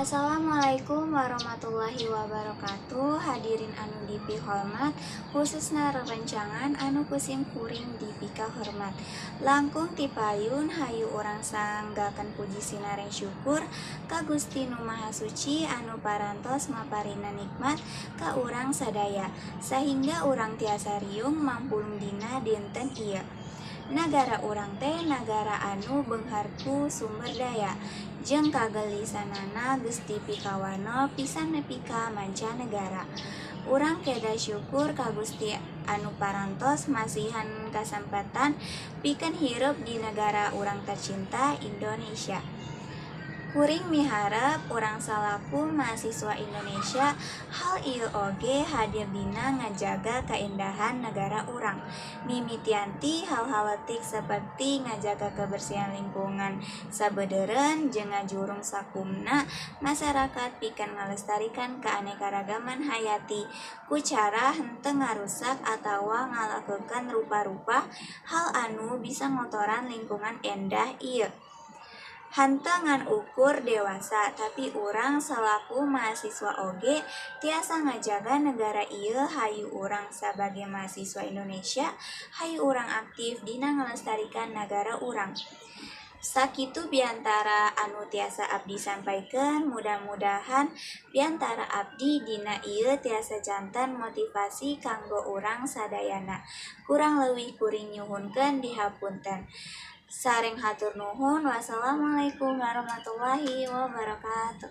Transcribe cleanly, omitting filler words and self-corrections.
Assalamualaikum warahmatullahi wabarakatuh. Hadirin anu dipihormat, khususna rerencangan anu ku sim kuring dipikahormat. Langkung tipayun hayu urang sanggakeun puji sinareng syukur ka Gusti Nu Maha Suci anu parantos maparina nikmat ka urang sadaya sahingga urang tiasa riung mampulung dina dinten ieu. Nagara urang teh nagara anu beunghar ku sumber daya jeung kagelisanana geus dipikawarno pisan nepi ka mancanegara. Urang kedah syukur ka Gusti anu parantos masihan kasempatan pikeun hirup di negara urang tercinta, Indonesia. Kuring miharep urang salaku mahasiswa Indonesia hal ieu oge hadir dina ngajaga kaendahan negara urang. Mimitian ti hal-hal leutik saperti ngajaga kebersihan lingkungan sabeudeureuan jeung ngajurung sakumna masyarakat pikeun ngalestarikan keanekaragaman hayati ku cara henteu ngarusak atawa ngalakukeun rupa-rupa hal anu bisa ngotoran lingkungan endah ieu. Henteu ngan ukur dewasa, tapi urang salaku mahasiswa oge tiasa ngajaga negara ieu. Hayu urang sabage mahasiswa Indonesia, hayu urang aktif dina ngalestarikan nagara urang. Sakitu biantara anu tiasa abdi sampaikeun, mudah-mudahan biantara abdi dina ieu tiasa janten motivasi kanggo urang sadayana. Kurang leuwih kuring nyuhunkeun dihapunten. Sareng hatur nuhun. Wassalamualaikum warahmatullahi wabarakatuh.